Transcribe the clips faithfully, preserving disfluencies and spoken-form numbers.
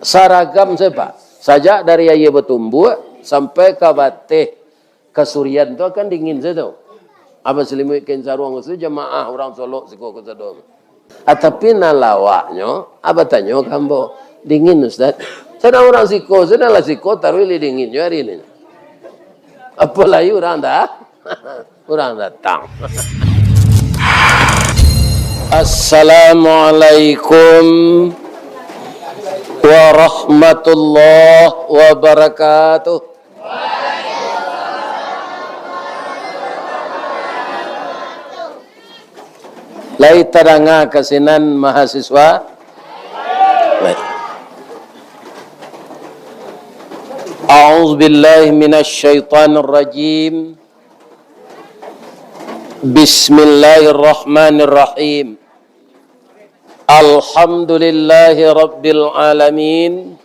Saragam sajo, Pak. Sajak dari aia batumbuak sampai ka bateh kasurian tu akan dingin sajo tu. Apo salimuik kain saruang tu jamaah urang Solok siko kasado. Ah, tapi nan lawaknyo, ah, batanyo ka ambo, "Dingin, Ustaz?" Sadang urang siko, sadang lah siko, taruih lai dingin jo ari ni. Apo lai urang da-, urang datang. Assalamualaikum warahmatullahi wabarakatuh. Lai tadanga ka sinan mahasiswa? Baik. A'udzubillahi minasyaitonirrajim. Bismillahirrahmanirrahim. Alhamdulillahi rabbil alamin.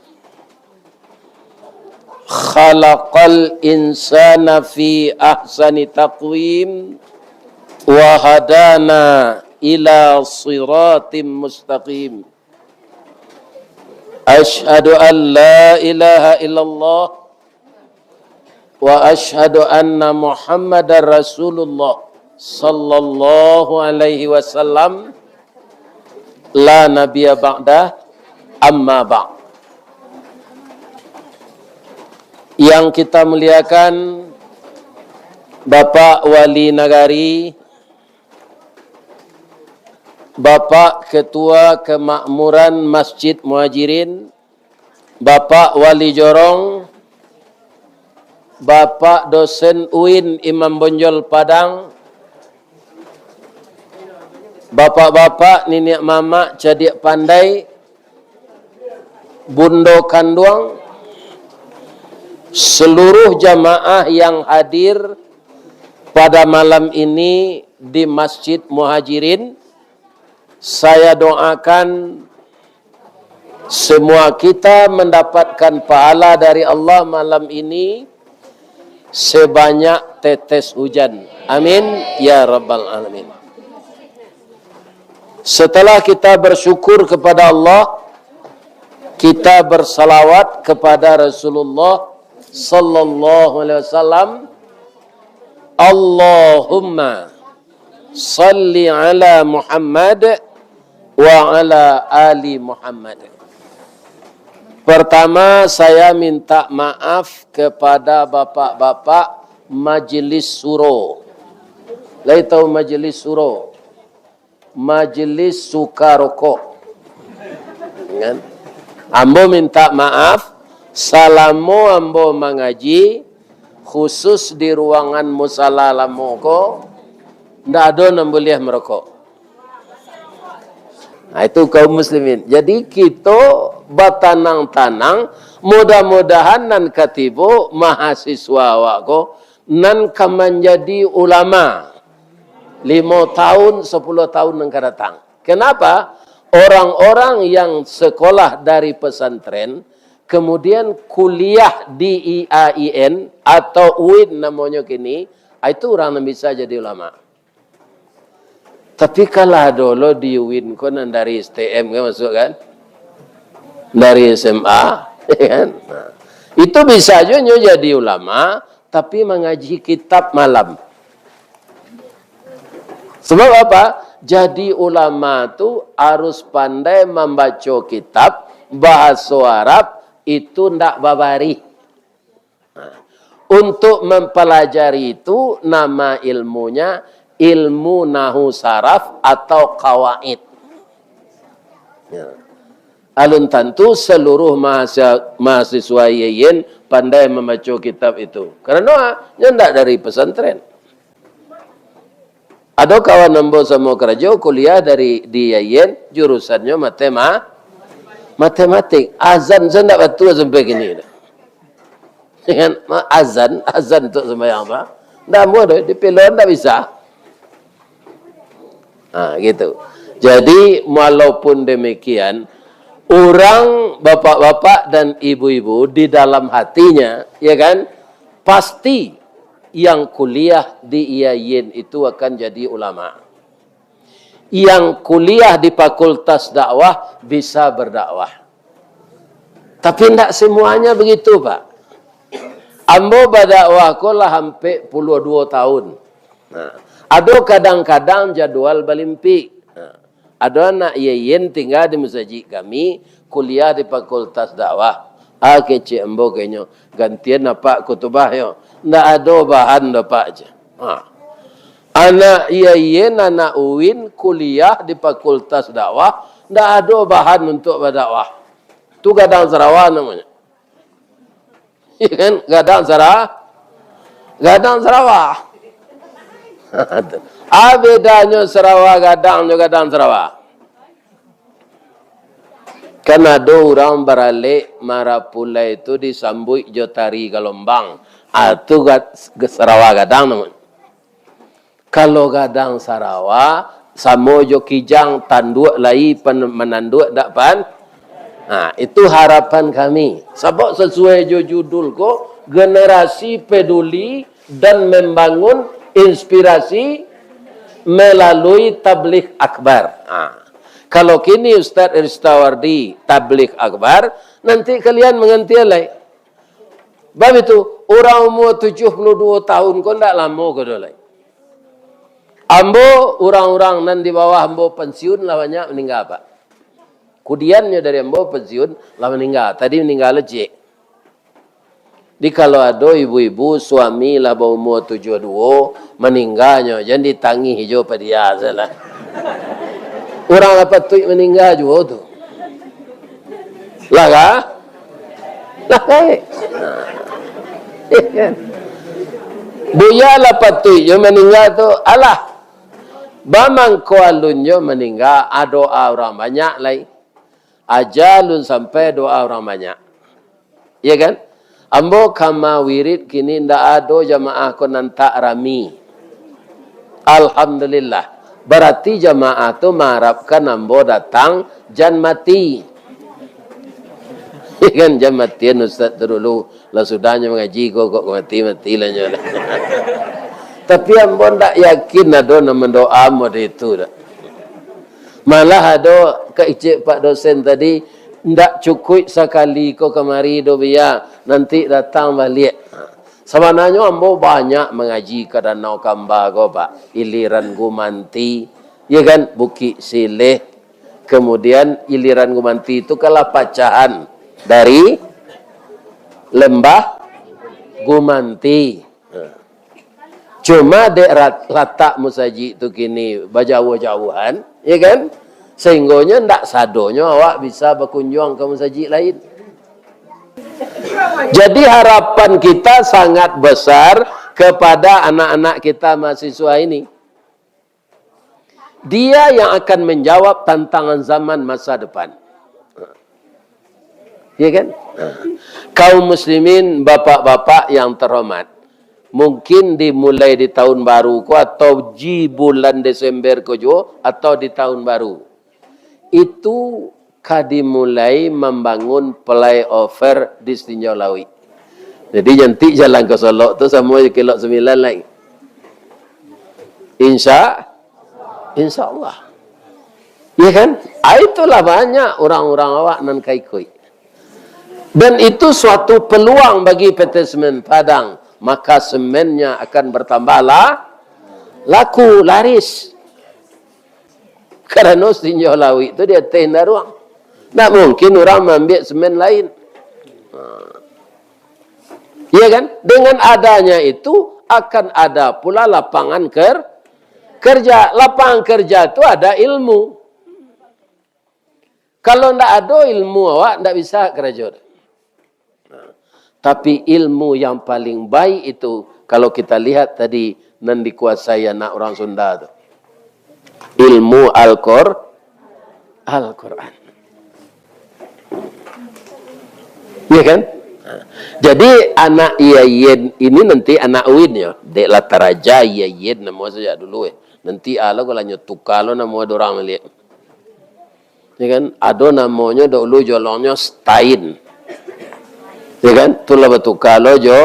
Khalaqal insana fi ahsani taqwim, wa hadana ila siratim mustaqim. Asyhadu an la ilaha illallah, wa asyhadu anna Muhammadar Rasulullah sallallahu alaihi wasallam, la nabiyya ba'dah, amma ba'd. Yang kita muliakan, Bapak Wali Nagari, Bapak Ketua Kemakmuran Masjid Muhajirin, Bapak Wali Jorong, Bapak Dosen uin Imam Bonjol Padang, bapak-bapak, niniak mamak, cadiak pandai, bundo kanduang, seluruh jamaah yang hadir pada malam ini di Masjid Muhajirin, saya doakan semua kita mendapatkan pahala dari Allah malam ini sebanyak tetes hujan. Amin, ya rabbal alamin. Setelah kita bersyukur kepada Allah, kita bersalawat kepada Rasulullah sallallahu alaihi wasallam. Allahumma salli ala Muhammad wa ala ali Muhammad. Pertama, saya minta maaf kepada bapak-bapak Majelis Suro. Lai tahu Majelis Suro? Majelis suka rokok. Kan? Ambo minta maaf, salamo ambo mangaji, khusus di ruangan musala lamo ko, ndak ado nan buliah marokok. Nah, itu kaum muslimin. Jadi, kito batanang-tanang, mudah-mudahan nan ka tibo mahasiswa awak ko, nan ka manjadi ulama limo tahun, sapuluah tahun nan ka datang. Kenapa? Orang-orang yang sekolah dari pesantren, kemudian kuliah di I A I N atau uin namonyo kini, ah, itu urang nan bisa jadi ulama. Tapi kalah dolo di uin ko nan dari S T M kan masuk kan? Dari S M A, kan? Nah, itu bisa jo nyo jadi ulama, tapi mangaji kitab malam. Sebab apa? Jadi ulama tu harus pandai mambaco kitab, bahaso Arab, itu ndak babarih. Nah, untuk mempelajari itu, nama ilmunya ilmu nahu saraf atau kawaid. Ya. Alun tantu seluruh mahasiswa, mahasiswa I A I N pandai mambaco kitab itu. Karano, ah, nyo ndak dari pesantren. Ado kawan ambo samo karajo, kuliah dari, di I A I N, jurusannyo matema-, matematik. Azan sajo ndak batua sampai kini. Kan? Ma-, azan, azan tu sumbayang tu. Ndak amuah doh, di pilon ndak bisa. Ha, gitu. Jadi, walaupun demikian, orang bapak-bapak dan ibu-ibu di dalam hatinya, ya kan, pasti yang kuliah di I A I N itu akan jadi ulama. Yang kuliah di Fakultas Dakwah bisa berdakwah. Tapi ndak semuanya begitu, Pak. Ambo badakwah ko lah ampek puluah duo tahun. Nah, ado kadang-kadang jadwal balimpik. Nah, ado anak I A I N tingga di masajik kami, kuliah di Fakultas Dakwah. Ah, kecek ambo kainyo, "Gantian apak khutubah yo. Ndak ado bahan doh, Pak," je. Ha. Anak I A I N, anak UIN, kuliah di Fakultas Dakwah, ndak ado bahan untuak badakwah. Tu gadang sarawa namonyo. Iya kan? Gadang sara-, gadang sarawa. Ah, bedanyo sarawa gadang jo gadang sarawa. Kan ado urang baralek marapulai tu disambuik jo tari galombang. Ah, tu gad-, sarawa gadang namonyo. Kalau gadang sarawa, samo jo kijang, tanduak lai pan-, mananduak dak pan? Nah, itu harapan kami. Sabab sasuai jo judul ko, generasi peduli dan membangun inspirasi melalui tabligh akbar. Nah, kalau kini Ustaz Ristawardi tabligh akbar, nanti kalian manganti lai. Bab itu, urang umua tujuah puluah duo tahun ko ndak lamo ko doh lai. Ambo, urang-urang nan di bawah ambo pensiun lah banyak maningga, Pak. Kudiannyo dari ambo pensiun lah maningga. Tadi maningga lecek. Di kalau ado ibu-ibu, suami lah baumua tujuah duo, maningganyo, jan ditangih jo padia salah. Urang lah patuik maningga juo tu. Lah ka? Lah ka? Buya lah patuik jo maningga tu. Alah. Bamangko alun jo maningga, doa urang banyak lai. Aja alun sampai doa urang banyak. Iya kan? Ambo kama wirid kini ndak ado jamaah ko nan tak rami. Alhamdulillah. Barati jamaah tu maarapkan ambo datang jan mati. Iya kan? Jan matian ustaz tu dulu. Lah sudahnyo mangaji ko, kok mati, mati lah nyo lah. Tapi ambo ndak yakin ado nan mandoa model itu dak. Malah ado kecek pak dosen tadi, ndak cukuik sakali ko kamari doh, biya nanti datang baliak. Sabananyo ambo banyak mangaji ka Danau Kamba ko, Pak. Iliran Gumanti, ya kan, Bukik Sileh. Kemudian iliran Gumanti itu kan lah pacahan dari Lembah Gumanti. Cuma dek rat-, latak musajik tu kini bajauah-jauahan, ya kan? Sehinggonyo ndak sadonyo awak bisa bakunjuang ka musajik lain. Jadi harapan kita sangat besar kepada anak-anak kita mahasiswa ini. Dia yang akan menjawab tantangan zaman masa depan. Ya kan? Nah, kaum muslimin, bapak-bapak yang terhormat, mungkin dimulai di tahun baru ko atau di bulan Desember ko juo atau di tahun baru, itu ka dimulai mambangun flyover di Sitinjau Lauik. Jadi, jantik jalan ka Solok tu samo jo Kilok Sambilan lai. Insya, insya Allah. Ya kan? Ah, itulah banyak urang-urang awak nan ka ikuik. Dan itu suatu peluang bagi P T Semen Padang, maka semennya akan bertambah la-, laku, laris. Karano Sitinjau Lauik tu di ateh indaruang. Ndak mungkin urang maambiak semen lain. Ha. Iya kan? Dengan adanya itu, akan ada pula lapangan ker-, kerja. Lapangan kerja tu ada ilmu. Kalau ndak ado ilmu, awak ndak bisa karajo. Nah, tapi ilmu yang paling baik itu, kalau kita lihat tadi, nan dikuasai anak urang Sunda tu. Ilmu Al-Qur-, Al-Quran. Iya kan? Nah, jadi anak I A I N ini nanti anak UIN yo. Dek lah taraja I A I N namo sajak dulu, eh. Nanti alo kalau nyo tuka lo namo dorang liek. Ya kan? Ado namonyo dahulu jolongnyo Stain. Ya kan? Tu lah batuka lo jo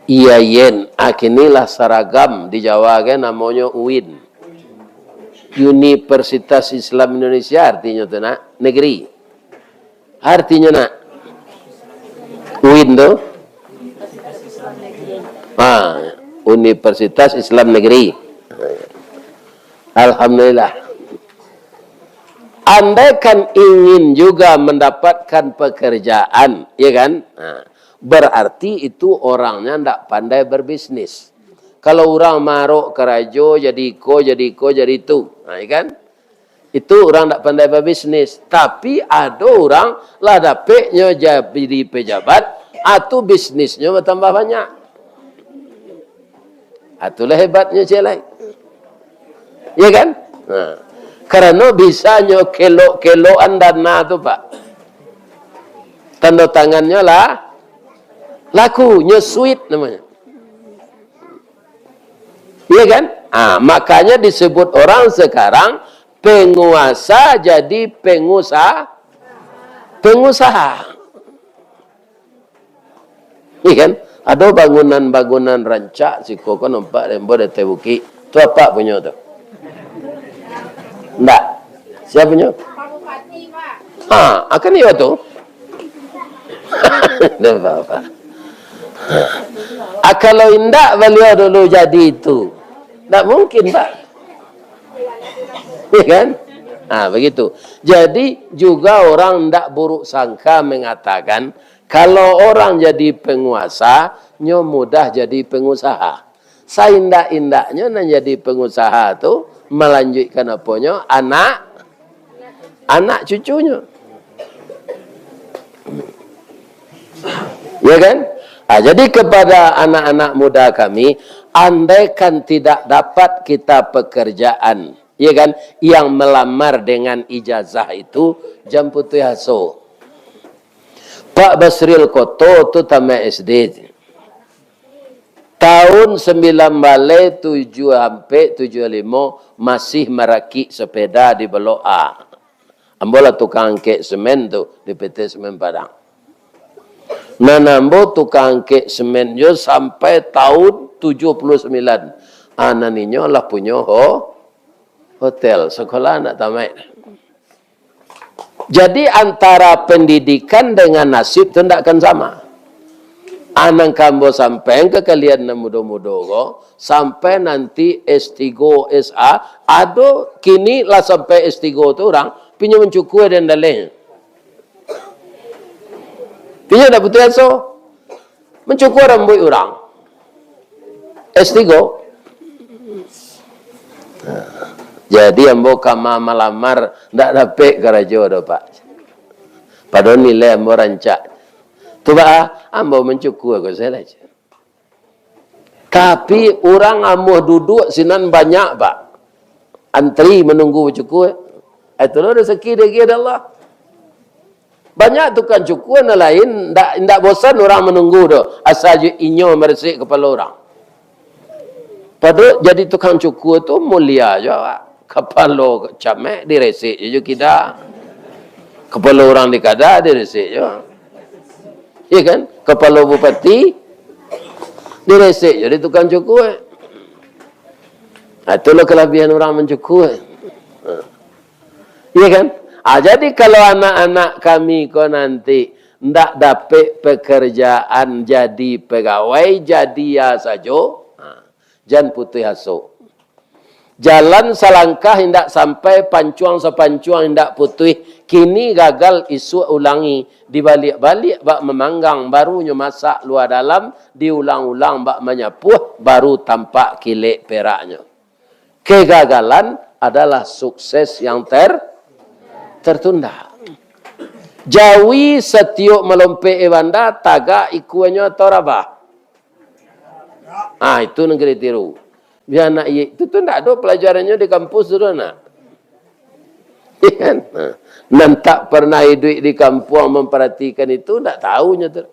I A I N. Ah, kini lah saragam di Jawa kan namonyo UIN. Universitas Islam Indonesia artinyo tu nak, negeri. Artinyo nak? UIN tu? Ha, Universitas Islam Negeri. Alhamdulillah. Andaikan ingin juga mendapatkan pekerjaan, ya kan? Ha, berarti itu orangnya ndak pandai berbisnis. Kalau urang marok karajo, jadi iko, jadi iko, jadi itu. Ha, ya kan? Itu urang ndak pandai babisnis. Tapi ado urang lah dapeknyo jadi pejabat, atu bisnisnyo batambah banyak. Atulah hebatnyo ciek lai. Ya kan? Nah, karano bisanyo kelok-kelokan dana tu, Pak. Tando tangannyo lah laku, nyo suit namonyo. Iya kan? Ah, makanya disebut orang sekarang penguasa jadi pengusaha. Pengusaha. Iya kan? Ado bangunan-bangunan rancak siko ko nampak di ateh bukik. Tu apak punyo tu? Ndak. Sia punyo? Ha, akan iyo tu. Ndak apa-apa. Ah, kalau indak baliau dulu jadi itu, ndak mungkin, Pak. Ya kan? Ah, begitu. Jadi, juga orang ndak buruk sangka mengatakan, kalau orang jadi penguasa, nyo mudah jadi pengusaha. Saindak-indaknyo nan jadi pengusaha tu, malanjuikkan aponyo? Anak, anak cucunyo. Ya kan? Ah, jadi kepada anak-anak muda kami, andaikan tidak dapat kita pekerjaan, ya kan, yang melamar dengan ijazah itu, jan putuih aso. Pak Basril Koto tu tamaik S D. Tahun sambilan baleh tujuah ampek, tujuah limo, masih marakik sepeda di Blok A. Ambo lah tukang angkek semen tu di P T Semen Padang. Nan ambo tukang angkek semen jo sampai tahun tujuah puluah sambilan. Ah, nan inyo lah punyo ho-, hotel, sekolah anak tamaik. Jadi, antara pendidikan dengan nasib tu ndak akan sama. Ah, nan ka ambo sampaian ka kalian nan mudo-mudo ko, sampai nanti S tigo, S A, ado kini lah sampai S tigo tu urang, pinyo mancukua den daleh. Pinyo ndak putuih aso. Mancukur rambuik urang. S tigo. Jadi ambo kama malamar, ndak dapek karajo doh, Pak. Padahal nilai ambo rancak. Tu, Pak, ambo mancukur ko sajo. Tapi urang amuah duduak sinan banyak, Pak. Antri manunggu bacukur. Itulah rezeki dari Allah. Banyak tukang cukur nan lain, ndak, ndak bosan urang manunggu tu, asa jo inyo maresek kapalo urang. Pado jadi tukang cukur tu mulia jo awak. Kapalo camek diresek jo kida. Kapalo urang di kada diresek jo. Iya kan? Kapalo bupati diresek jo di tukang cukur. Ah, itulah kalabiahan urang mancukur. Iya kan? Ah, jadi kalau anak-anak kami ko nanti ndak dapek pekerjaan jadi pegawai, jadi ya sajo, ah, jan putuih aso. Jalan salangkah indak sampai, pancuang sapancuang indak putuih, kini gagal isuak ulangi, dibaliak-baliak bak mamanggang, barunyo masak lua dalam, diulang-ulang bak manyapuah, baru tampak kilek peraknyo. Kegagalan adalah sukses yang ter-, tertunda. Jawi satiok malompek di banda, tagak ikuanyo atau rabah? Ah, itu nan ka ditiru. Biar anak iyek itu tu ndak ado pelajarannyo di kampus tu, nak. Iya kan? Nah, nan tak pernah iduik di kampuang memperhatikan itu, ndak tahu nyo tu.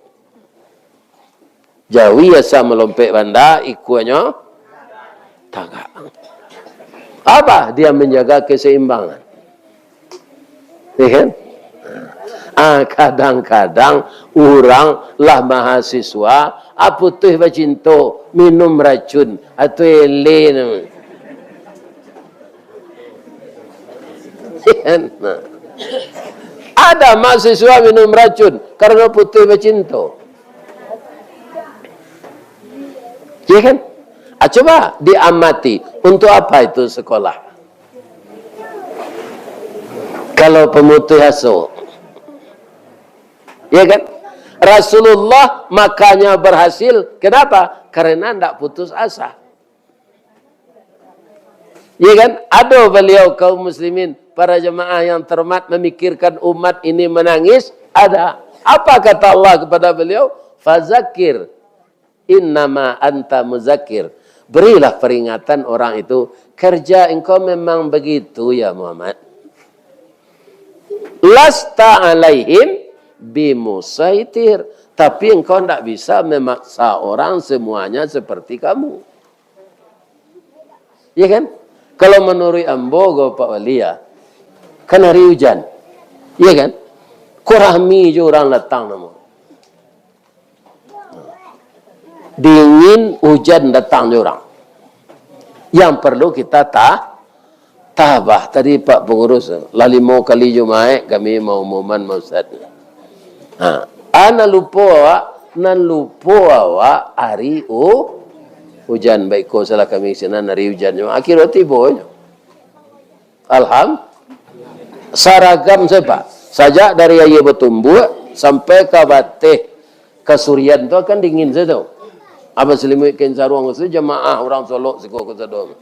Jawi asa malompek banda, ikuanyo tagak. Apa? Dia menjaga keseimbangan. Ya kan? Ah, kadang-kadang urang lah mahasiswa, ah, putuih bacinto, minum racun, atau ele namonyo. Nah. Ada mahasiswa minum racun karena putus bacinto. Ya kan? Ah, coba diamati, untuk apa itu sekolah? Kalau pemutus aso. Ya kan? Rasulullah makanya berhasil. Kenapa? Karena ndak putus asa. Ya kan? Ado beliau, kaum muslimin, para jemaah yang terhormat, memikirkan umat ini menangis. Ada. Apa kata Allah kepada beliau? Fazakir, innama anta muzakir. Berilah peringatan orang itu. Kerja engkau memang begitu, ya Muhammad. Lasta alaihim bimusaitir. Tapi engkau ndak bisa memaksa orang semuanya seperti kamu. Ya kan? Kalau menurut ambo, ko Pak Wali, ya, kan hari hujan. Ya kan? Ko rami jo urang datang namo. Dingin, hujan, datang jo urang. Yang perlu kita ta-, tabah. Tadi Pak Pengurus, lah limo kali Jumaik kami maumuman, Pak Ustaz. Ha. Ah, nan lupo awak, nan lupo awak hari u-, hujan. Baik ko salah kami sinan hari hujan. Akhirnya tibo nyo. Alham-, saragam sajo, Pak. Sajak dari aia batumbuak sampai ka bateh kasurian tu kan dingin sajo. Apo salimuik kain saruang tu jamaah urang Solok siko ko sado.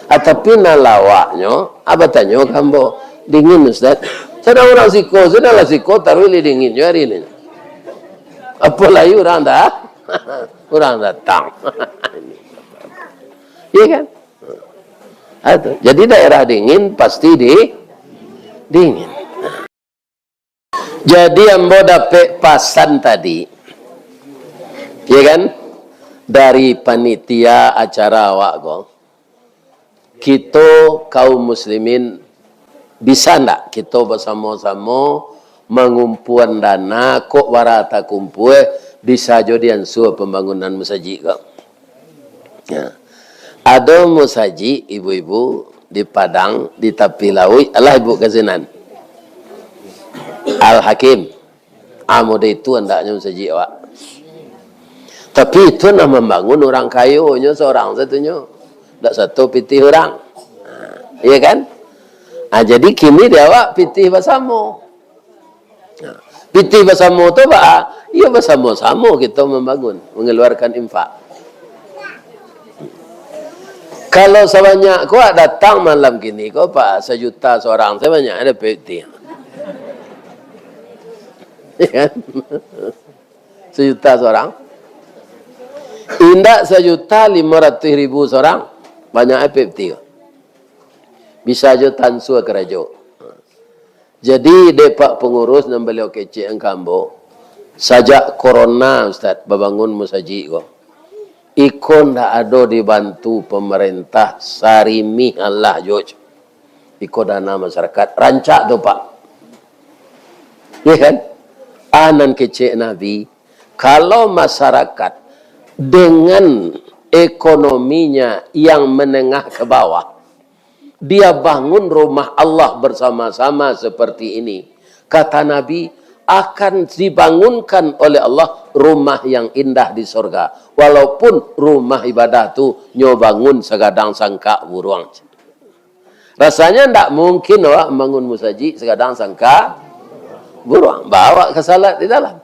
Ah, tapi nan lawaknyo, apo tanyo ka ambo, "Dingin, Ustaz." Sadang urang siko, sadang lah siko, taruih lai dingin jo hari ni. Apo lai urang dah, urang datang. Iya kan? Ah, tu. Jadi daerah dingin pasti di-, dingin. Jadi ambo dapek pasan tadi, ya kan, dari panitia acara awak ko, kito kaum muslimin, bisa ndak kito basamo-samo mangumpuan dana, kok bara takumpua, bisa jo diansua pambangunan musajik ko. Ya. Ado musajik ibu-ibu di Padang, di tapi lauik, alah ibu ka sinan. Al Hakim. Ah, model itu andaknyo musajik awak. Tapi itu nan mambangun urang kayo nyo sorang satunyo. Ndak sato pitih urang. Ha, iya kan? Ah, jadi kini di awak pitih basamo. Nah, pitih basamo tu, Pak, iyo basamo-samo kito mambangun, mangaluarkan infak. Kalau sabanyak ko datang malam kini ko, Pak, sajuta sorang, sabanyak dapek pitih. Ya kan? Sajuta sorang. Indak sajuta limo ratuih ribu sorang, banyak dapek pitih. Bisa jo tansua karajo. Jadi, dek Pak Pangurus nan baliau kecek ka ambo, sajak korona, Ustaz, babangun musajik ko, iko ndak ado dibantu pamarentah sarimih alah juo. Iko dana masarakat, rancak tu, Pak. Ya kan? Ah, nan kecek Nabi, kalau masarakat dengan ekonominya yang menengah ke bawah, dia bangun rumah Allah bersama-sama seperti ini. Kata Nabi, akan dibangunkan oleh Allah rumah yang indah di sorga. Walaupun rumah ibadah tu nyo bangun sagadang sangkak buruang. Rasanya ndak mungkin awak bangun musajik sagadang sangkak buruang. Bawa ka salat di dalam.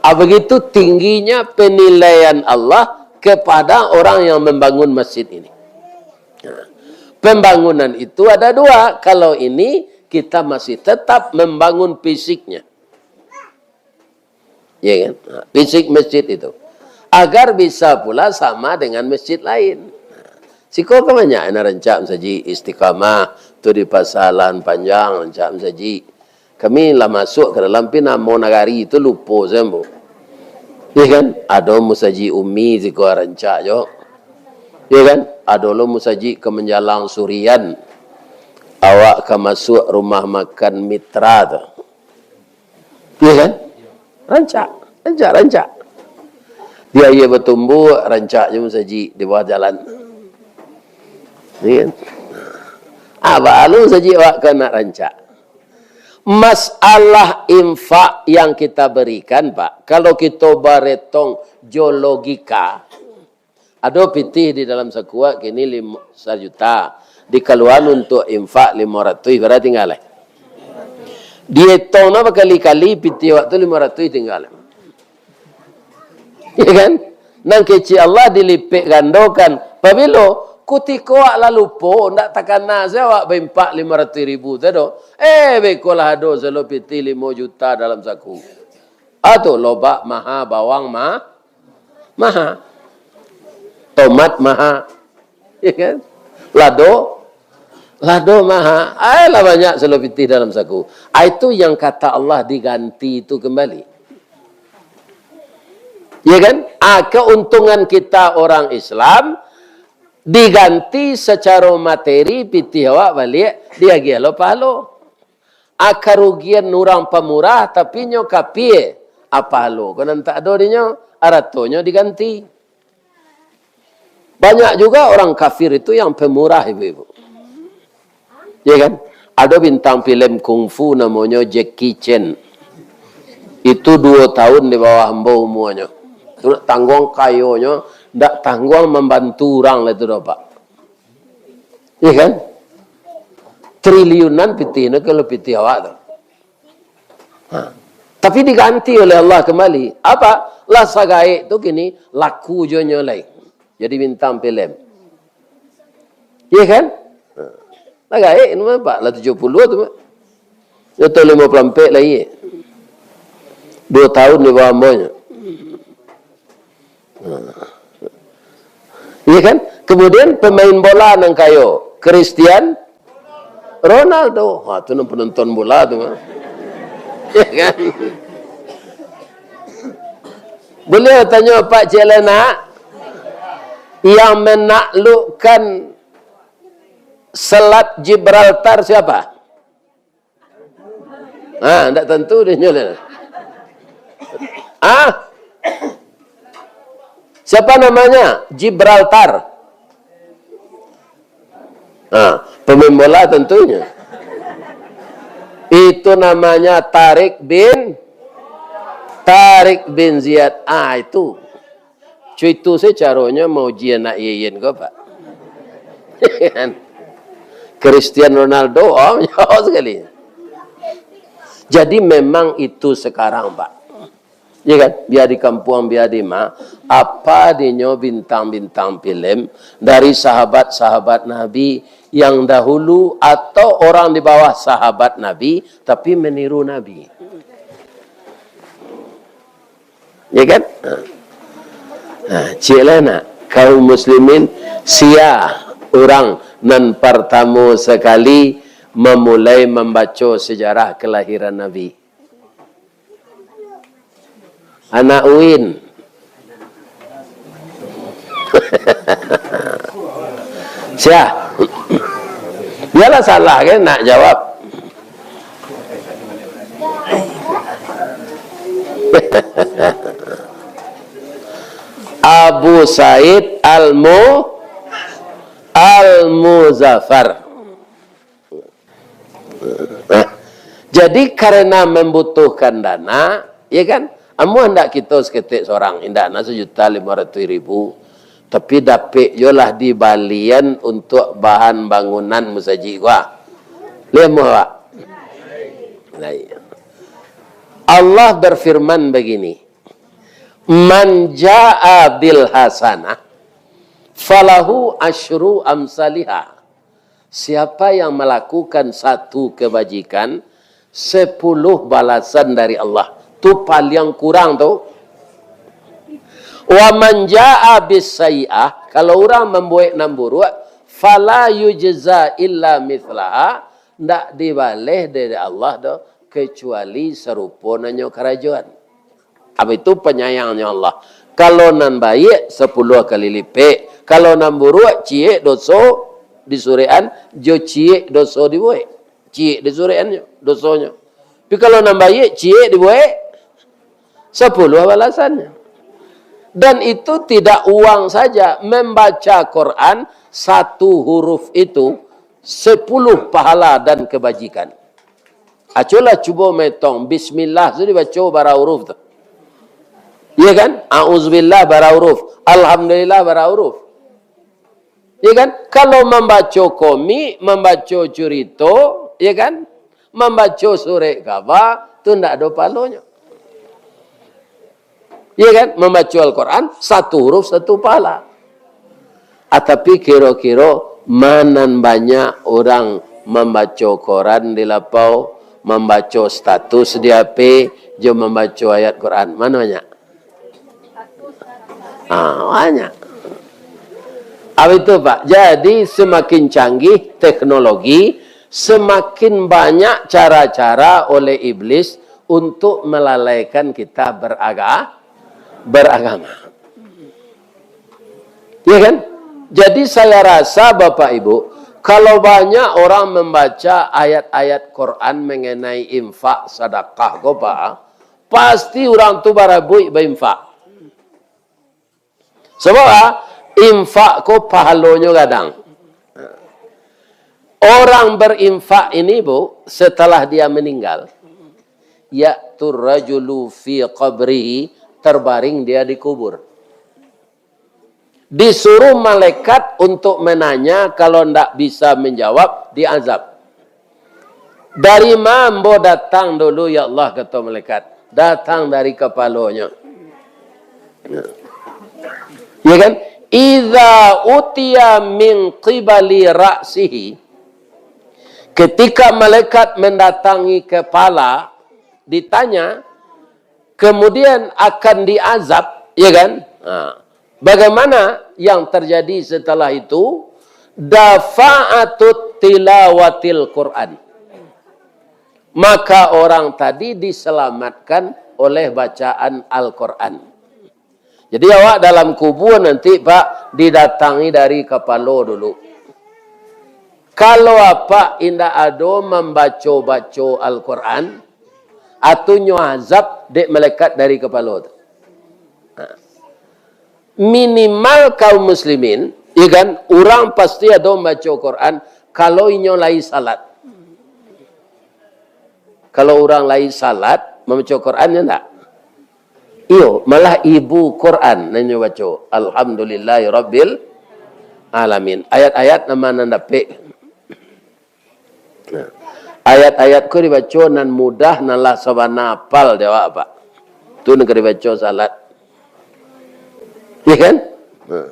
Ah, begitu tingginya penilaian Allah kepada orang yang membangun masjid ini. Nah, pembangunan itu ada dua. Kalau ini, kita masih tetap membangun fisiknya. Ya kan? Ha, fisik masjid itu. Agar bisa pula sama dengan masjid lain. Siko kan banyak nan rancak musajik Istiqamah, tu di Pasar Lahan Panjang rancak musajik. Kami lah masuk ka dalam, tapi namo nagari tu lupo sajo. Ya kan? Ado musajik Umi siko rancak jo. Ya kan? Ado lo musajik ka manjalang Surian. Awak ka masuk rumah makan Mitra tu. Ya kan? Rancak, rancak, rancak. Di aia batumbuak, rancak jo musajik di bawah jalan. Ya kan? Ah, baru saja awak ka nak rancak. Masalah infak yang kita berikan, Pak, kalau kita baretong jo logika, ado pitih di dalam saku kini lim-, sajuta, dikaluan untuk infak limo ratuih, bara tingga lai? Dietong nah bakali-kali pitih awak tu limo ratuih tingga lai. Ya kan? Nan kecek Allah dilipek gandokan. Pabilo? Kutiko awak lah lupo, ndak takana se awak baimpak limo ratuih ribu tu do. Eh, beko lah ado salo pitih limo juta dalam saku. Ah, tu lobak maha, bawang ma-, maha. Tomat maha. Ya kan? Lado, lado maha. Ai, lah banyak salo pitih dalam saku. Ah, itu yang kata Allah diganti itu kembali. Ya kan? Ah, keuntungan kita orang Islam diganti secara materi, pitih awak baliak, diagiah lo pahalo. Ah, karugian urang pamurah, tapi nyo kapie, ah, pahalo ko nan tak ado dinyo, aratonyo diganti. Banyak juga orang kafir itu yang pemurah, ibu-ibu. Ya kan? Ado bintang filem kungfu namonyo Jackie Chan. Itu duo tahun di bawah ambo umuanyo. Tu nak tangguang kayonyo, ndak tangguang mambantu urang lah itu doh, Pak. Ya kan? Triliunan pitih no kalau pitih awak tu. Ha. Tapi diganti oleh Allah kembali. Apa? Lah sagaek tu kini laku jo nyo lai. Jadi bintang filem. Iya kan? Ha. Lah gaek tu mah, Pak. Lah tujuah puluah tu mah. Nyo tahun limo puluah ampek lai. Duo tahun di bawah ambo nyo. Nah. Iya kan? Kemudian pemain bola nan kayo, Cristian Ronaldo. Wah, tu nan penonton bola tu mah. Iya kan? Boleh tanyo Pak Cik Lenak, yang menaklukkan Selat Gibraltar siapa? Ah, ndak tantu deh nyo lah. Ah? Siapa namanya? Gibraltar. Ah, pemain bola tentunya. Itu namanya Tarik bin, Tarik bin Ziyad. Ah, itu. Cuitu se caronyo mauji anak Yeyen ko, Pak. Cristian Ronaldo, oh, jauh sekali. Jadi memang itu sekarang, Pak. Ya kan? Bia di kampuang, bia di ma, apa dinyo bintang-bintang filem dari sahabat-sahabat Nabi yang dahulu atau orang di bawah sahabat Nabi, tapi meniru Nabi. Ya kan? Ha. Ha, cik lah nak. Kaum muslimin, sia urang nan partamo sakali mamulai mambaco sejarah kelahiran Nabi? Anak Uin. Sia? Bialah salah kan nak jawab. Abu Said Al-Mu-, Al-Muzaffar. Nah, jadi karena membutuhkan dana, ya kan? Amuah ndak kito saketek sorang, indak nak sajuta limo ratuih ribu, tapi dapek jo lah dibalian untuk bahan bangunan musajik gua. Lai amuah, Pak? Lai. Allah berfirman begini, "Man jaa bil hasanah, falahu asyru amsaliha." Siapa yang melakukan satu kebajikan, sepuluh balasan dari Allah. Tu paliang kurang tu. Wa man jaa bis sayyi'ah, kalau urang mambuek nan buruak, fala yujza illa mithlaha, ndak dibaleh dek Allah doh, kecuali sarupo nan nyo karajoan. Apa itu penyayangnyo Allah? Kalau nan baiak, sapuluah kali lipek. Kalau nan buruak, ciek doso disurekan, jo ciek doso dibuek. Ciek disurekan dosonyo. Tapi kalau nan baiak, ciek dibuek, sapuluah balasannyo. Dan itu tidak uang saja. Membaca Quran, satu huruf itu, sepuluh pahala dan kebajikan. Acolah cubo metong, bismillah tu dibaco bara huruf tu. Iya kan? Auzubillah bara huruf. Alhamdulillah bara huruf. Iya kan? Kalau mambaco komik, mambaco curito, iya kan? Mambaco surek kaba, tu ndak ado pahalonyo. Iya kan? Mambaco Al-Quran, satu huruf satu pahala. Ah, tapi kiro-kiro, ma nan banyak urang mambaco koran di lapau, mambaco status di H P, jo mambaco ayat Quran? Ma nan banyak? Ah, banyak. Apa itu, Pak? Jadi, semakin canggih teknologi, semakin banyak cara-cara oleh iblis untuk melalaikan kita beraga-, beragama. Ya kan? Jadi, saya rasa, Bapak Ibu, kalau banyak orang membaca ayat-ayat Quran mengenai infak, sedekah ko, Pak, pasti urang tu barabuik bainfak. Sabab, ah, infak ko pahalonyo gadang. Orang berinfak ini, Bu, setelah dia meninggal, ya'tur rajulu fi qabrihi, terbaring dia di kubur. Disuruh malaikat untuk menanya, kalau ndak bisa menjawab, diazab. "Dari ma ambo datang dulu, ya Allah?" kato malaikat. "Datang dari kapalonyo." Ya kan? "Idza utiya min qibali ra'sihi." Ketika malaikat mendatangi kepala, ditanya, kemudian akan diazab, ya kan? Ha. Bagaimana yang terjadi setelah itu? Dafa'atut tilawatil Quran. Maka orang tadi diselamatkan oleh bacaan Al-Quran. Jadi, awak dalam kubur nanti, Pak, didatangi dari kapalo dulu. Kalau apak indak ado mambaco-baco Al-Quran, atunyo azab dek malaikat dari kapalo tu. Ha. Minimal kaum muslimin, ya kan, urang pasti ado mambaco Quran kalau inyo lai salat. Kalau urang lai salat, mambaco Quran, ya ndak? Iyo, malah ibu Quran nan inyo baco. Alhamdulillahirabbil alamin. Ayat-ayat nan ma nan dapek? Nah, ayat-ayat ko dibaco nan mudah, nan lah sabana apal di awak, Pak. Tu nan ka dibaco salat. Iya kan? Nah.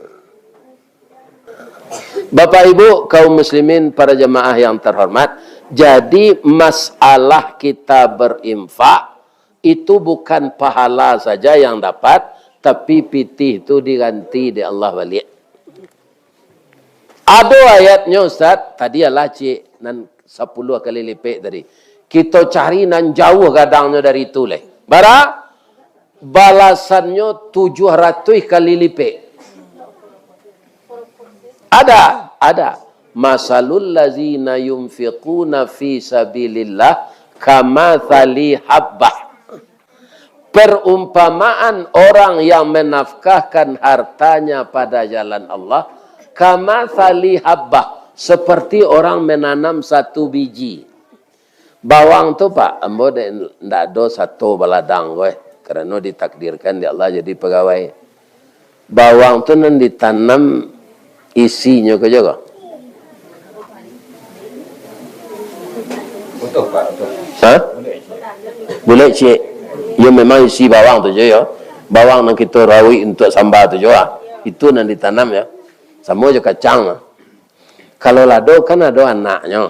Bapak Ibu, kaum muslimin, para jamaah yang terhormat, jadi masalah kita berinfak, itu bukan pahala saja yang dapat, tapi pitih tu diganti dek Allah baliak. Ado ayatnyo, Ustaz, tadi alah cik nan sapuluah kali lipek tadi. Kito cari nan jauah gadangnyo dari itu lai. Bara? Balasannyo tujuah ratuih kali lipek. Ada, ada. "Masalul lazina yunfiquna fi sabilillah kamathali habbah." Perumpamaan orang yang menafkahkan hartanya pada jalan Allah, kamathali habbah, seperti orang menanam satu biji. Bawang tu, Pak, ambo dek, ndak ado sato baladang ko, eh, karano ditakdirkan dek Allah jadi pagawai. Bawang tu nan ditanam isinyo ko jo ko? Utuh, Pak, utuh. Ha? Bulek ciek. Yo, memang isi bawang tu jo, yo. Bawang nan kito rawik untuak samba tu jo, ah. Itu nan ditanam, yo. Samo jo kacang, ah. Kalau lado kan ado anaknyo.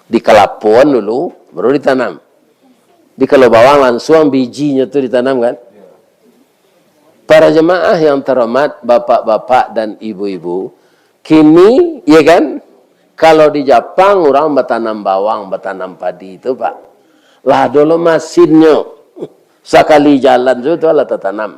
Dikalapoan dulu, baru ditanam. Jadi kalau bawang, langsuang bijinyo tu ditanam, kan? Para jemaah yang terhormat, bapak-bapak dan ibu-ibu, kini, ya kan, kalau di Japang, urang batanam bawang, batanam padi tu, Pak. Lah ado lo masinnyo. Sakali jalan tu, tu lah tatanam.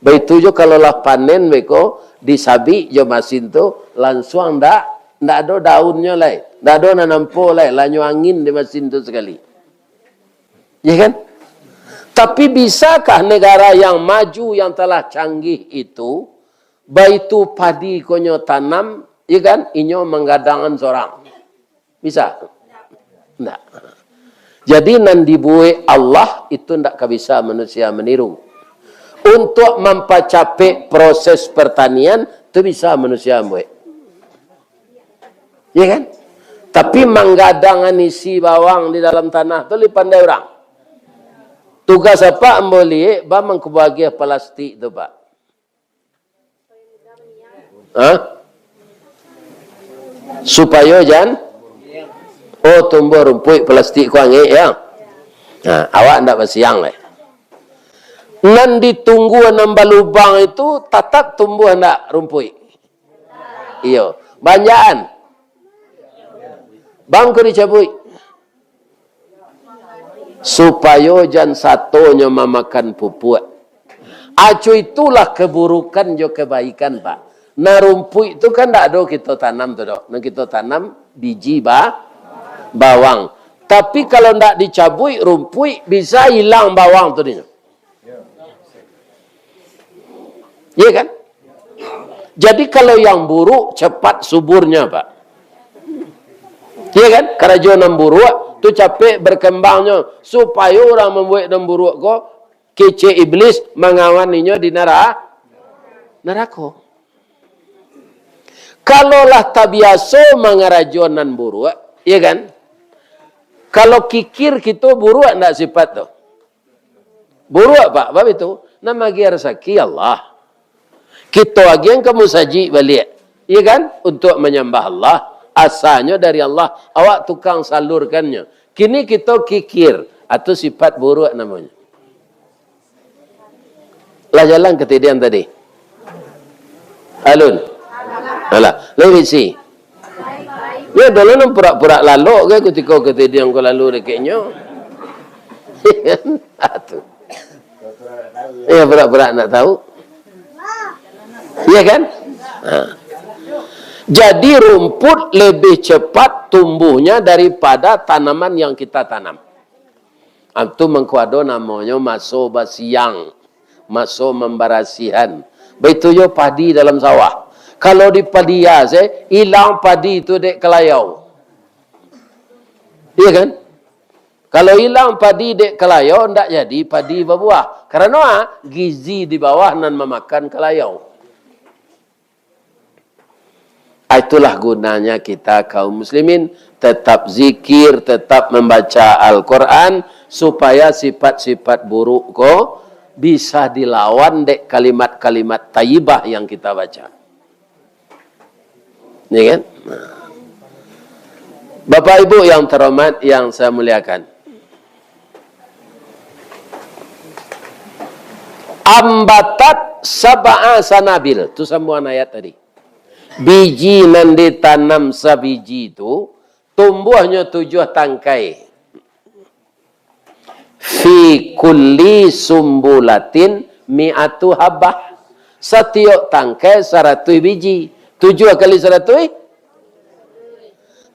Baitu jo kalau lah panen beko, disabik jo masin tu, lansuang ndak, ndak ado daunnyo lai, ndak ado nan nampo lai, lah nyo angin di masin tu sakali. Ya kan? Tapi bisakah negara yang maju, yang telah canggih itu, baitu padi ko nyo tanam, ya kan, inyo manggadangan sorang? Bisa? Ndak. Jadi, nan dibuek Allah itu ndak ka bisa manusia maniru. Untuak mampacapek proses pertanian, tu bisa manusia mambuek. Ya kan? Tapi manggadang isi bawang di dalam tanah tu lai pandai urang. Tugas apak ambo liek, ba mangko bagiah plastik tu, Pak. Hah? Supayo jan, oh, tumbuah rumpuik plastik ko angek, ya. Nah, awak ndak basiang lai. Nan ditunggu nan balubang itu tatap tumbuah ndak rumpuik? Iyo. Banjakan. Bangko dicabuik. Supayo jan satonyo mamakan pupuak. Aco itulah keburukan jo kebaikan, Pak. Nah, rumpuik tu kan ndak ado kito tanam tu doh. Nan kito tanam biji ba-, bawang. Tapi kalau ndak dicabuik rumpuik, bisa ilang bawang tu dinyo. Iya kan? Jadi, kalau yang buruk, cepat suburnya, Pak. Iya kan? Karajo nan buruak tu capek berkembangnyo, supayo urang mambuek nan buruak ko, kecek iblis mangawan inyo di nara-, narako. Kalau lah tabiaso mangarajo nan buruak, iya kan? Kalau kikir kito buruak ndak sifat tu? Buruak, Pak, bab itu. Nan maagiah rasaki Allah. Kito agiahan ka musajik baliak. Iya kan? Untuak manyambah Allah. Asanyo dari Allah. Awak tukang salurkannyo. Kini kito kikir. Atau sifat buruak namonyo. Lah jalan katidian tadi? Alun? Alah, lai bisi. Ya, dulu nan purak-purak lalok ke kutiko katidian ko lalu dekeknyo. Ah, tu. Ya, purak-purak ndak tahu. Iya kan? Ha. Jadi, rumput lebih cepat tumbuhnya daripada tanaman yang kita tanam. Ah, tu mangko ado namonyo maso basiang, maso mambarasihan. Baitu jo padi dalam sawah. Kalau dipadiah se, ilang padi tu dek kalayau. Iya kan? Kalau ilang padi dek kalayau, ndak jadi padi babuah. Karano, ah, gizi di bawah nan mamakan kalayau. Ah, itulah gunanya kita kaum muslimin tetap zikir, tetap membaca Al-Quran, supaya sifat-sifat buruk ko bisa dilawan dek kalimat-kalimat thayyibah yang kita baca. Ya kan? Nah. Bapak Ibu yang terhormat, yang saya muliakan. Ambatat sab'a sanabil. Tu sambungan ayat tadi. Biji nan ditanam sabiji tu, tumbuahnyo tujuah tangkai. Fi kulli sumbulatin mi'atu habbah. Satiok tangkai saratuih biji. Tujuah kali saratuih?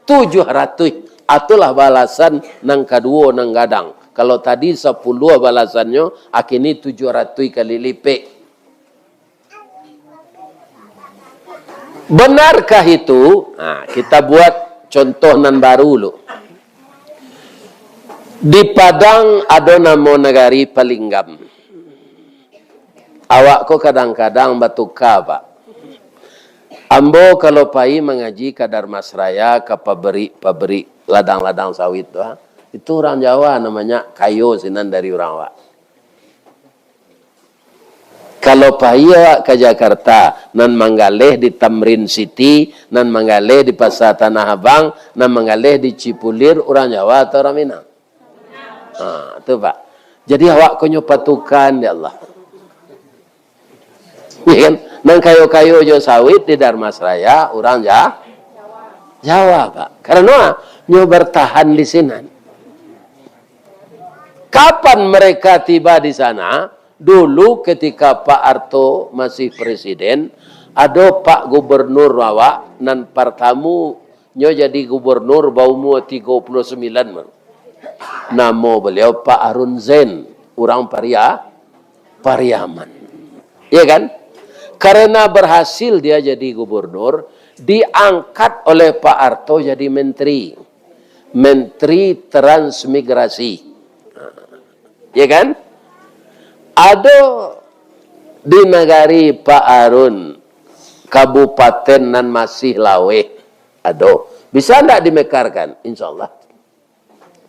Tujuah ratuih. Itulah balasan nan kaduo nan gadang. Kalau tadi sapuluah balasannyo, kini tujuah ratuih kali lipek. Benarkah itu? Nah, kita buat contoh nan baru dulu. Di Padang ado namo nagari Palinggam. Awak ko kadang-kadang batuka, Pak. Ambo kalau pai mangaji ka Darmasraya, ka pabrik-pabrik ladang-ladang sawit tu, ah, itu urang Jawa namonyo kayo sinan dari urang awak. Kalau pai awak ka Jakarta, nan manggaleh di Tamrin City, nan manggaleh di Pasar Tanah Abang, nan manggaleh di Cipulir, urang Jawa atau urang Minang? Ha, tu, Pak. Jadi, awak ko nyo patukan, ya Allah. Ya kan? Nan kayo-kayo jo sawit di Darmasraya, urang Ja-, Jawa, Pak. Karano nyo bertahan di sinan. Kapan mereka tiba di sana? Dulu ketika Pak Harto masih presiden, ado Pak Gubernur awak nan partamo nyo jadi gubernur baumua tigo puluah sambilan baru. Namo baliau Pak Harun Zain, urang Paria-, Pariaman. Iya kan? Karena berhasil dia jadi gubernur, diangkat oleh Pak Harto jadi menteri. Menteri Transmigrasi. Ya kan? Ado di nagari Pak Harun, kabupaten nan masih laweh. Ado. Bisa ndak dimekarkan? Insya Allah.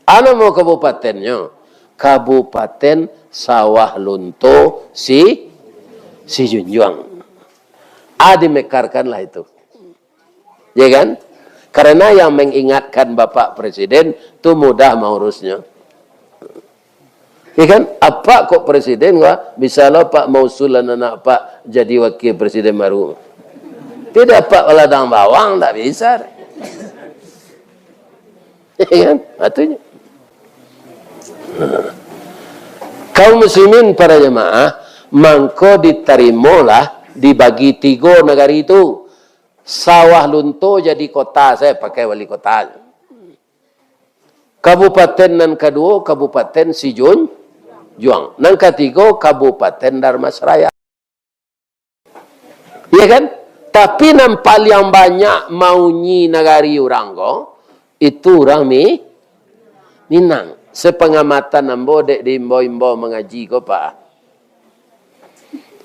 A namo kabupatennyo? Kabupaten Sawah Lunto Si, Sijunjuang. A, dimekarkanlah itu. Ya kan? Karena yang mengingatkan Bapak Presiden tu mudah maurusnya. Ya kan? Apak kok presiden, wah, bisa lo Pak mausulan anak Pak jadi wakil presiden baru. Tidak, Pak, ladang bawang tak bisa. Ya kan? Maksudnya. Kaum muslimin para jamaah, mangko ditarimolah, dibagi tigo nagari tu. Sawah Lunto jadi kota, saya pakai wali kota. Kabupaten nan kaduo, Kabupaten Sijunjuang. Nan katigo, Kabupaten Dharmasraya. Iya kan? Tapi nan paliang banyak maunyi nagari urang ko, itu urang Mi-, Minang. Sepengamatan ambo dek diimbau-imbau mangaji ko, Pak.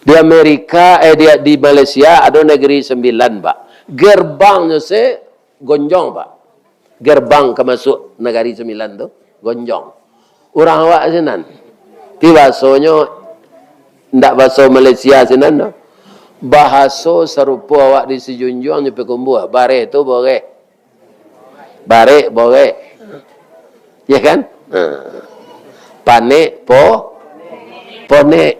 Di Amerika, eh, di, di Malaysia ado negeri sembilan, Pak. Gerbangnyo se gonjong, Pak. Gerbang ka masuak nagari sambilan tu, gonjong. Urang awak sinan. Tapi bahasonyo ndak bahaso Malaysia sinan doh. Bahaso sarupo awak di Sijunjuang nyo Payakumbuah. Bareh tu boreh. Barek, borek. Ya kan? Ha. Panek, po-, ponek.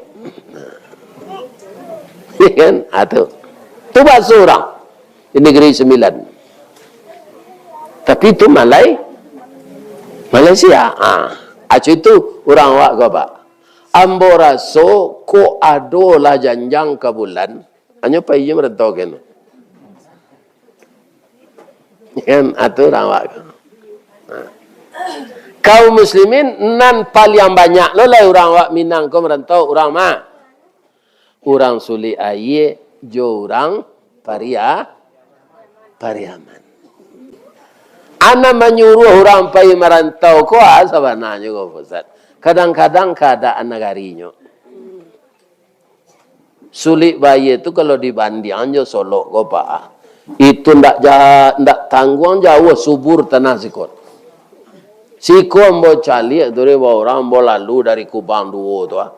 Ya kan? Ha, tu. Tu bahaso urang di Negeri Sembilan. Tapi tu Malai-, Malaysia. Ha. Acu itu urang awak ko, Pak. Ambo raso kok ado lah janjang ka bulan, hanyo pai je marantau keno. Kan, atu urang awak. Ha. Kaum muslimin nan paliang banyak lo lai urang awak Minang ko marantau, urang ma? Urang Sulik Aia jo urang Paria-, Pariaman. A nan manyuruah urang pai marantau ko, a, sabananyo ko, Ustaz. Kadang-kadang kaadaan nagarinyo. Sulik Aia tu kalau dibandiang jo Solok ko, Pak, itu ndak ja-, ndak tangguang jauah subur tanah siko. Siko ambo caliak tu, dek urang ambo lalu dari Kubang Duo tu, ah.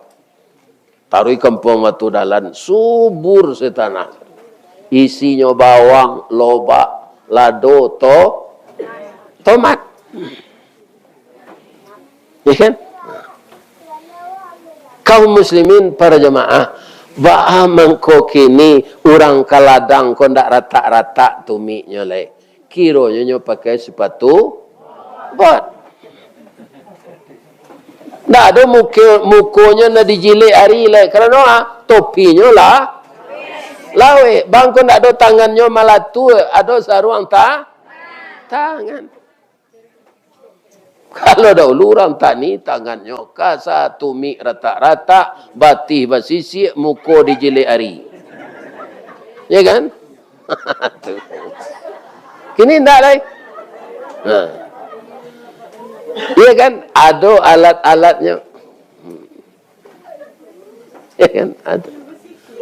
Taruih Kampuang Batu Dalan, subur se tanah. Isinyo bawang, lobak, lado, to-, tomat. Ya kan? Kaum muslimin para jamaah, baa mangko kini urang ka ladang ko ndak ratak-ratak tumiknyo lai? Kironyo nyo pakai sipatu bot. Ndak ado muko-, mukonyo nan dijilek ari lai. Karano, ah, topinyo lah laweh. Bangko ndak ado tangannyo malatu, ado saruang ta-, tangan. Kalau dahulu urang tani, tangannyo ka satumik ratak-ratak, batih basisiak, muko dijilek ari. Ya kan? Tu. Kini ndak lai. Ha. Ya kan? Ado alat-alatnyo. Ya kan? Ado.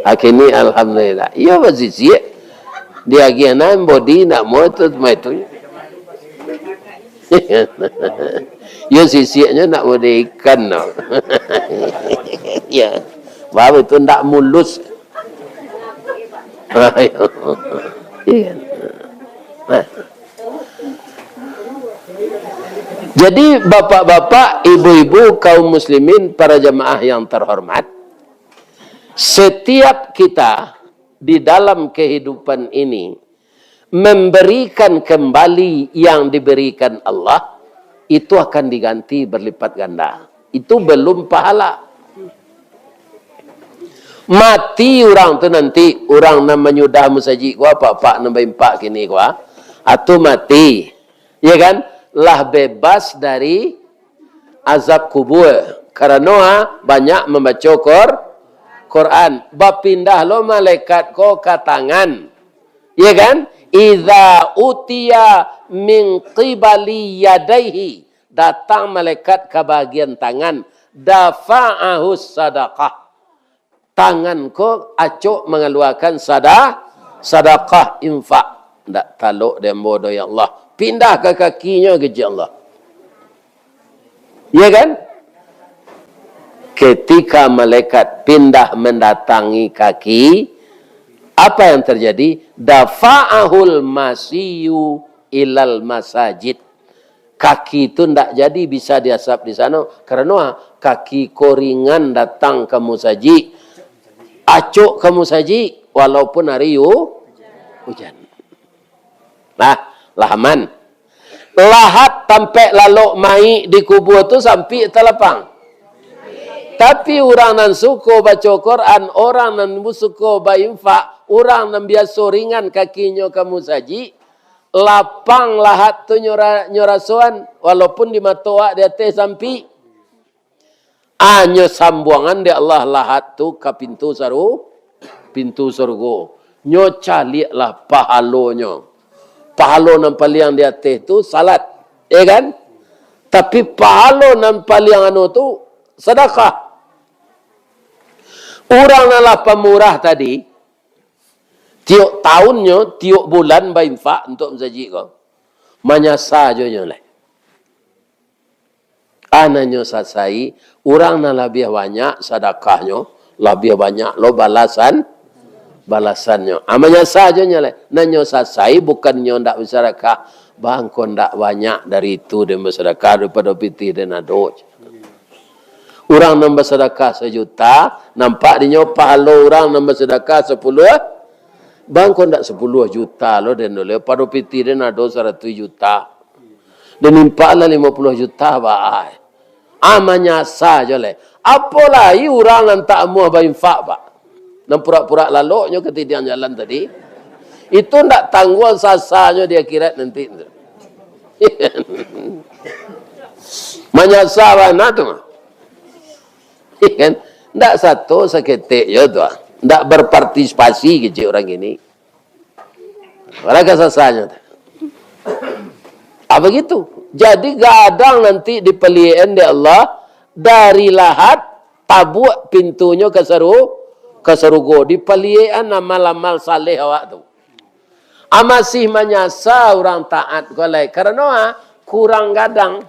Akhirnya, alhamdulillah. Iyo, basisiak. Diagiah nan bodi, nak mau tu, mai tu. Iyo, sisiaknyo nak bodi ikan, no. Ya. Baru tu ndak mulus. Iya. Nah. Jadi, bapak-bapak, ibu-ibu, kaum muslimin, para jamaah yang terhormat, setiap kita di dalam kehidupan ini memberikan kembali yang diberikan Allah, itu akan diganti berlipat ganda. Itu belum pahala. Mati urang tu nanti, urang nan manyudah musajik ko, apak-apak nan baimpak kini ko, ah. Atu mati, ya kan? Lah bebas dari azab kubur. Karano, ah, banyak mambaco Qur-, Quran. Bapindah lo malaikat ko ka tangan. Ya kan? Idza utiya min qibali yadaihi, datang malaikat ka bagian tangan, dafa'ahus sadaqah. Tangan ko acok mangaluakan sada-, sadakah, infak. Ndak talok dek ambo doh, ya Allah. Pindah ka kakinyo, kecek Allah. Ya kan? Ketika malaikat pindah mendatangi kaki, apa yang terjadi? Dafa'ahul masyu ilal masajid. Kaki tu ndak jadi bisa diasap di sano. Karano kaki ko ringan datang ka musajik, acok ka musajik, walaupun ari u-, ujan. Nah, lah aman. Lahat tampek lalok mayik dikubua tu sampik atau lapang? Tapi urang nan suko baco Quran, urang nan suko bainfak, urang nan biaso ringan kakinyo ka musajik, lapang lahat tu nyo ra-, nyo rasoan, walaupun di mato awak di ateh sampik. Anyo sambuangan dek Allah lahat tu ka pintu saru-, pintu sarugo. Nyo caliaklah pahalonyo. Pahalo nan paliang di ateh tu salat, ya kan? Tapi pahalo nan paliang anu tu sadakah. Urang nan lah pamurah tadi, tiok taunnyo, tiok bulan bainfak untuak musajik ko, manyasa jo nyo lai. Ah, nan nyo sasai, urang nan labiah banyak sadakahnyo, labiah banyak lo balasan, balasannyo. Ah, manyasa jo nyo lai. Nan nyo sasai bukannyo ndak basadakah, bangko ndak banyak dari itu den basadakah, daripado pitih den ado. Urang nan basadakah sajuta, nampak dinyo pahalo urang nan basadakah sapuluah, bangko ndak sapuluah juta lo den doleh, pado pitih den ado saratuih juta. Den infak lah limo puluah juta, ba ai. Ah, manyasa jo lai. Apo lai urang nan tak amuah bainfak, Pak? Nan purak-purak laloknyo katidiang jalan tadi. Itu ndak tangguang sasanyo di akhirat nanti. Manyasa bana tu. Kan? Ndak sato saketek jo tu, ah. Ndak berpartisipasi kecek urang kini. Alangkah sasanyo tu. Ah, begitu. Jadi, gadang nanti dipaliek-an dek Allah, dari lahat, tabuak pintunyo ka saru-, ka sarugo, dipaliek-an amal-amal saleh awak tu. Ah, masih manyasa urang taat ko lai. Karano, ah, kurang gadang.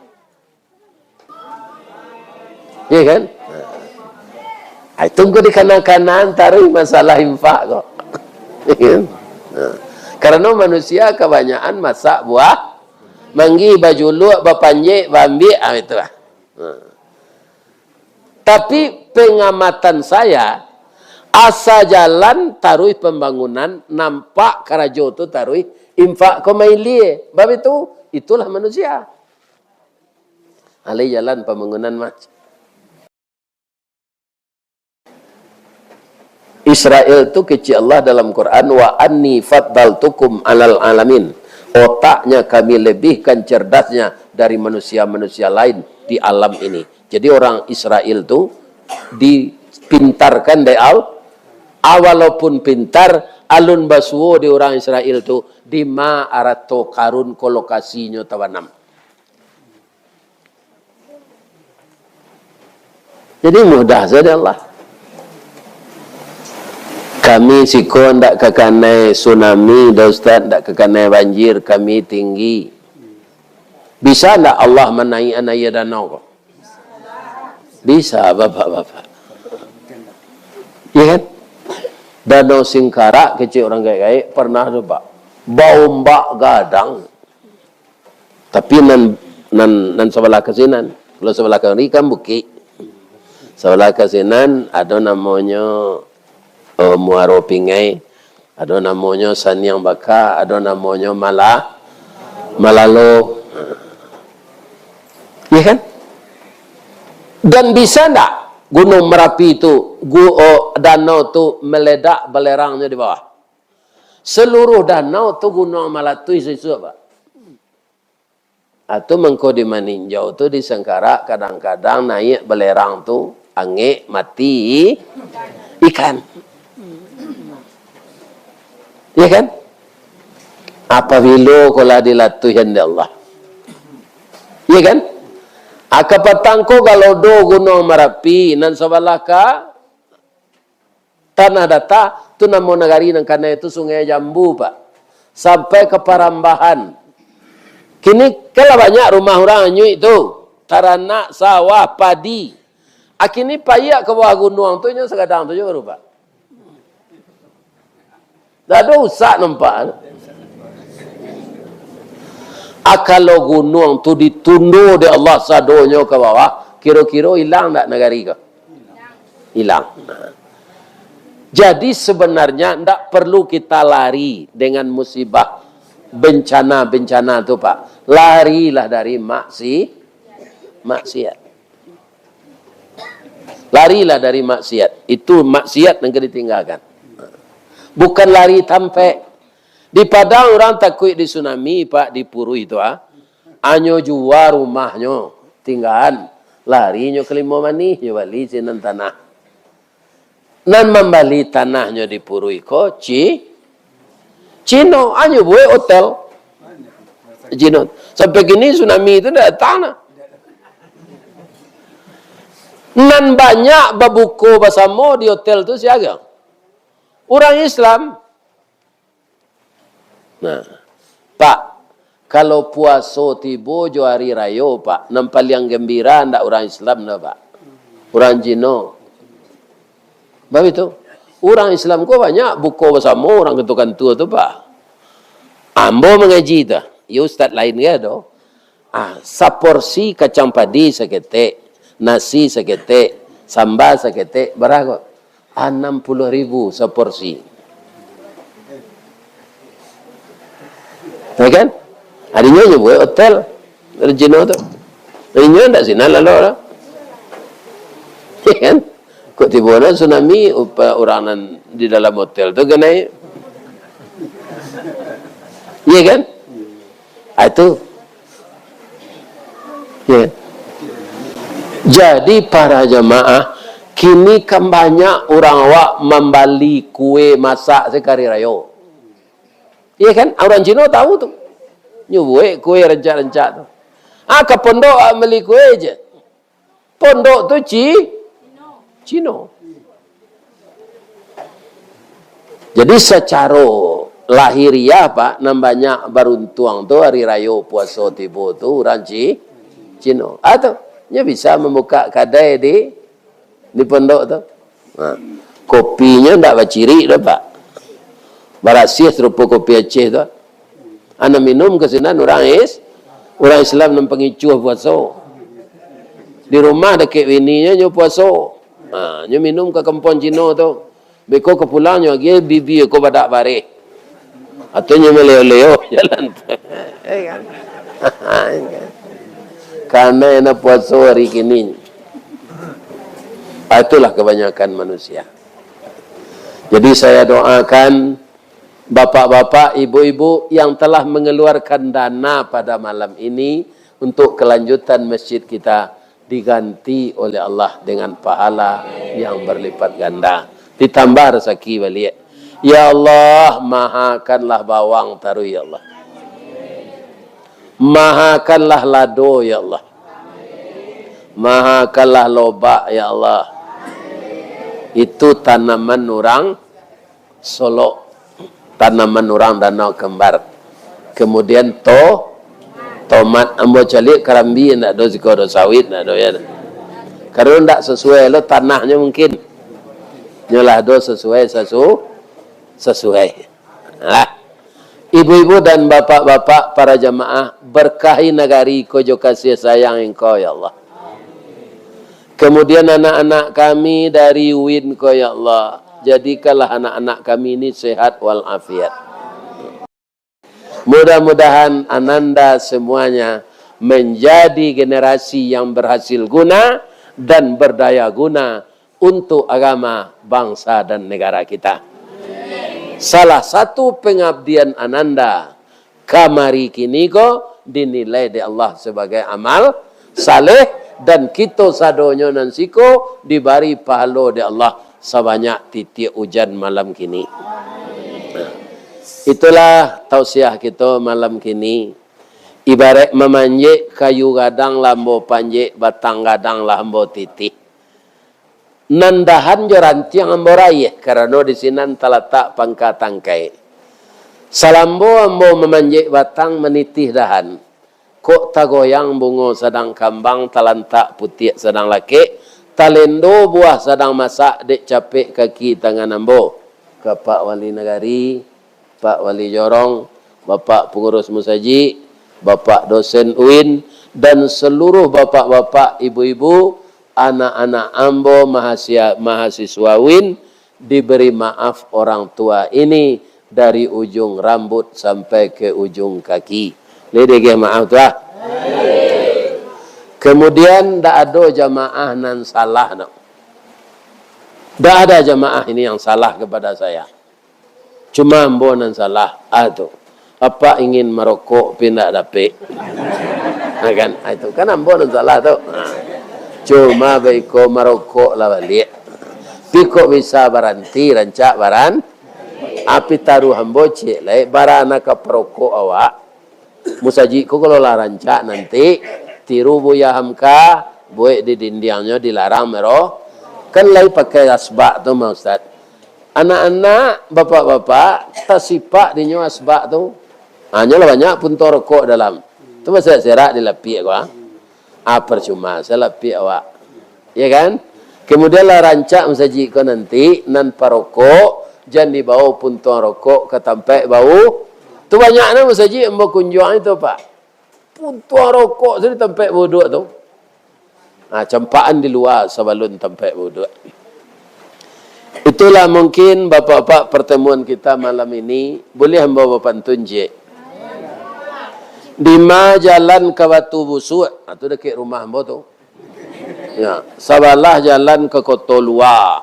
Iya kan? Ah, itu engko dikana-kanaan taruih masalah infak ko. Iya kan? Nah, karano manusia kabanyakan masak buah manggih, bajuluak, bapanjek, baambiak, ah, itulah. Nah. Tapi pengamatan saya, asa jalan taruih pambangunan, nampak karajo tu taruih, infak ko mailie. Bab itu, itulah manusia. Alai jalan pambangunan mah. Israel tu kecek Allah dalam Quran, "Wa anni faddaltukum alal alamin." Otaknya kami lebihkan cerdasnya dari manusia-manusia lain di alam ini. Jadi orang Israel tu dipintarkan dek Al-, ah, walaupun pintar, alun basuo di orang Israel tu, di ma arato karun ko lokasinyo tabanam. Jadi mudah saja Allah. Kami siko ndak kakanai tsunami, dah ustaz, ndak kakanai banjir, kami tinggi. Bisa ndak Allah manaiakan aia danau ko? Bisa, bapak-bapak. Iya kan? Danau Singkarak, kecek urang gaek-gaek, pernah tu, Pak. Baombak gadang. Tapi nan, nan, nan sabalah ka sinan. Kalau sabalah kamari kan bukik. Sabalah ka sinan ado namonyo, eh, Muaro Pingai, ado namonyo Saniang Baka, ado namonyo Mala-, Malalo. Iya kan? Dan bisa ndak Gunung Merapi tu, gu-, oh, danau tu meledak balerangnyo di bawah? Seluruh danau tu gunuang malatuih sisuak, Pak. Atau mangko di Maninjau tu di Singkarak, kadang-kadang naiak balerang tu angek mati ikan. Ya kan? Apabilo ko lah dilatuihan dek Allah. Iya kan? Aka patang ko galodo Gunuang Marapi, nan sabalah ka Tanah Data, tu namo nagari nan kanai tu Sungai Jambu, Pak. Sampai ka Parambahan. Kini kan lah banyak rumah urang anyuik tu. Taranak, sawah, padi. A kini paiak ka bawah gunuang tu, inyo sagadang tu juo baru, Pak. Dak ado usak nampak. A kalau gunuang tu ditundo dek Allah sadonyo ka bawah, kiro-kiro ilang dak nagari ko? Ilang. Jadi, sebenarnya ndak perlu kita lari dengan musibah, bencana-bencana tu, Pak. Larilah dari maksi-, maksiat. Larilah dari maksiat. Itu maksiat nan ka ditinggalkan. Bukan lari tampek. Di Padang urang takuik di tsunami, Pak, di Puruih tu, ah. Anyo jua rumahnyo, tinggaan, larinyo ka Limau Manih, nyo bali sinan tanah. Nan mambali tanahnyo di Puruih ko, Ci-, Cino, anyo buek hotel. Cino. Sampai kini tsunami tu ndak datang nah. Nan banyak babuko basamo di hotel tu sia? Urang Islam. Nah, Pak, kalau puaso tibo jo ari rayo, Pak, nan paliang gambira ndak urang Islam doh, Pak. Urang Cino. Baitu. Urang Islam ko banyak buko basamo urang kantua-kantua tu, Pak. Ambo mangaji tu, yo ustaz lain ko ado. Ah, saporsi kacang padi saketek, nasi saketek, samba saketek, bara ko? Anam puluah ribu saporsi. Ya kan? Adinyo nyo buek hotel dari Cino tu. Inyo ndak sinan lalu lah. Ya kan? Kok tibo na tsunami, upa-, urang nan di dalam hotel tu kanai. Iya kan? Ah, itu. Ya. Jadi, para jamaah, kini kan banyak urang awak mambali kue masak se ka ari rayo. Iya kan? Urang Cino tahu tu. Nyo buek kue rancak-rancak tu. Ah, ka pondok awak mambali kue je. Pondok tu Ci-, Cino. Jadi, sacaro lahiriah, Pak, nan banyak baruntuang tu, ari rayo puaso tibo tu, urang Ci-, Cino. Ah, tu, nyo bisa mambukak kadai di, di pondok tu. Ha. Kopinyo ndak bacirik doh, Pak. Barasiah sarupo kopi Aceh tu. Anak minum ka sinan urang is-, urang Islam nan pangicuah puaso. Di rumah dakek bininyo, nyo puaso. Ha, nyo minum ka kampuang Cino tu. Beko ka pulang nyo agiah bibia ko badak bareh. Atau nyo maleo-leo jalan tu. Eh, kan? Karena enak puaso hari kini. Ah, itulah kebanyakan manusia. Jadi, saya doakan bapak-bapak, ibu-ibu yang telah mengeluarkan dana pada malam ini untuk kelanjutan masjid kita, diganti oleh Allah dengan pahala yang berlipat ganda. Ditambah rezeki baliak. Ya Allah, mahakanlah bawang taruih, ya Allah. Mahakanlah lado, ya Allah. Mahakanlah lobak, ya Allah. Itu tanaman urang Solok, tanaman urang Danau Kembar. Kemudian to-, tomat, ambo caliak karambi ndak ado, siko ado sawit ndak ado, ya. Karano ndak sasuai lo tanahnyo mungkin. Nyo lah ado sasuai, sasu-, sasuai. Lah. Ibu-ibu dan bapak-bapak, para jamaah, berkahi nagari ko jo kasih sayang Engkau, ya Allah. Kemudian anak-anak kami dari UIN ko, ya Allah, jadikanlah anak-anak kami ini sehat walafiat. Mudah-mudahan ananda semuanya menjadi generasi yang berhasil guna dan berdaya guna untuk agama, bangsa, dan negara kita. Salah satu pengabdian ananda kamari kini ko dinilai dek Allah sebagai amal saleh, dan kito sadonyo nan siko dibari pahalo dek Allah sabanyak titiak ujan malam kini. Nah, Itulah tausiah kito malam kini. Ibaraik mamanjek kayu gadang lah ambo panjek, batang gadang lah ambo titih. Nan dahan jo rantiang ambo raiah, karano di sinan talatak pangka tangkai. Salambo ambo mamanjek batang, manitih dahan, kok tagoyang bungo sadang kambang, talantak putiak sadang lakek, talendo buah sadang masak, dek capek kaki tangan ambo. Ka Pak Wali Nagari, Pak Wali Jorong, Bapak Pangurus Musajik, Bapak Dosen uin, dan saluruh bapak-bapak, ibu-ibu, anak-anak ambo, mahasia-, mahasiswa uin, diberi maaf orang tua ini dari ujung rambut sampai ke ujung kaki. Lai diagiah maaf tu, ah. Kemudian, ndak ado jamaah nan salah, no. Ndak ada jamaah ini yang salah kepada saya. Cuma ambo nan salah, ah, tu. Apak ingin marokok, pi ndak dapek. Nah, kan? Ah, itu kan ambo nan salah tu. Ah. Cuma baiko marokok lah baliak. Pi kok bisa baranti, rancak baran-, api taruah ambo ciek lai, bara nan ka parokok awak. Musajik ko kalau lah rancak nanti, tiru Buya Hamka, buek di dindiangnyo dilarang mero-, kan lai pakai asbak tu mah, Ustaz. Anak-anak, bapak-bapak, tasipak dinyo asbak tu. Hanyo lah banyak punto rokok dalam. Tu maserak-serak dilapiak ko, ah. Ah, percuma, salapiak awak. Ya kan? Kemudian lah rancak musajik ko nanti, nan parokok, jan dibawo puntuang rokok ka tampek bau. Tu banyak nan musajik ambo kunjuang itu, Pak. Puntuang rokok tu di tampek bauduak tu. Ah, campakan di lua sabalun tampek bauduak. Itulah mungkin, Bapak-bapak, pertemuan kita malam ini. Boleh ambo bapantun ciek? Dima jalan ka Batu Busuak, ah, tu dakek rumah ambo tu. Ya, sabalah jalan ka Koto Lua.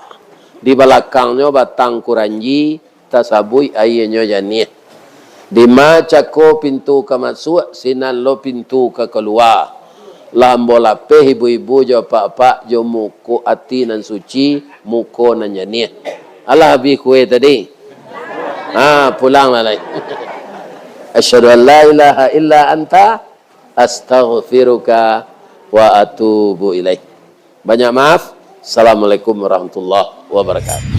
Di balakangnyo Batang Kuranji, tasabuik aianyo janiah. Dima cako pintu ka masuak, sinan lo pintu ka kalua. Lah ambo lapeh ibu-ibu jo apak-apak jo muko ati nan suci, muko nan janiah. Alah abih kue tadi? Ha, pulang lah lai. Asyhadu an la ilaha illa anta, astaghfiruka wa atubu ilaik. Banyak maaf. Assalamualaikum warahmatullahi wabarakatuh.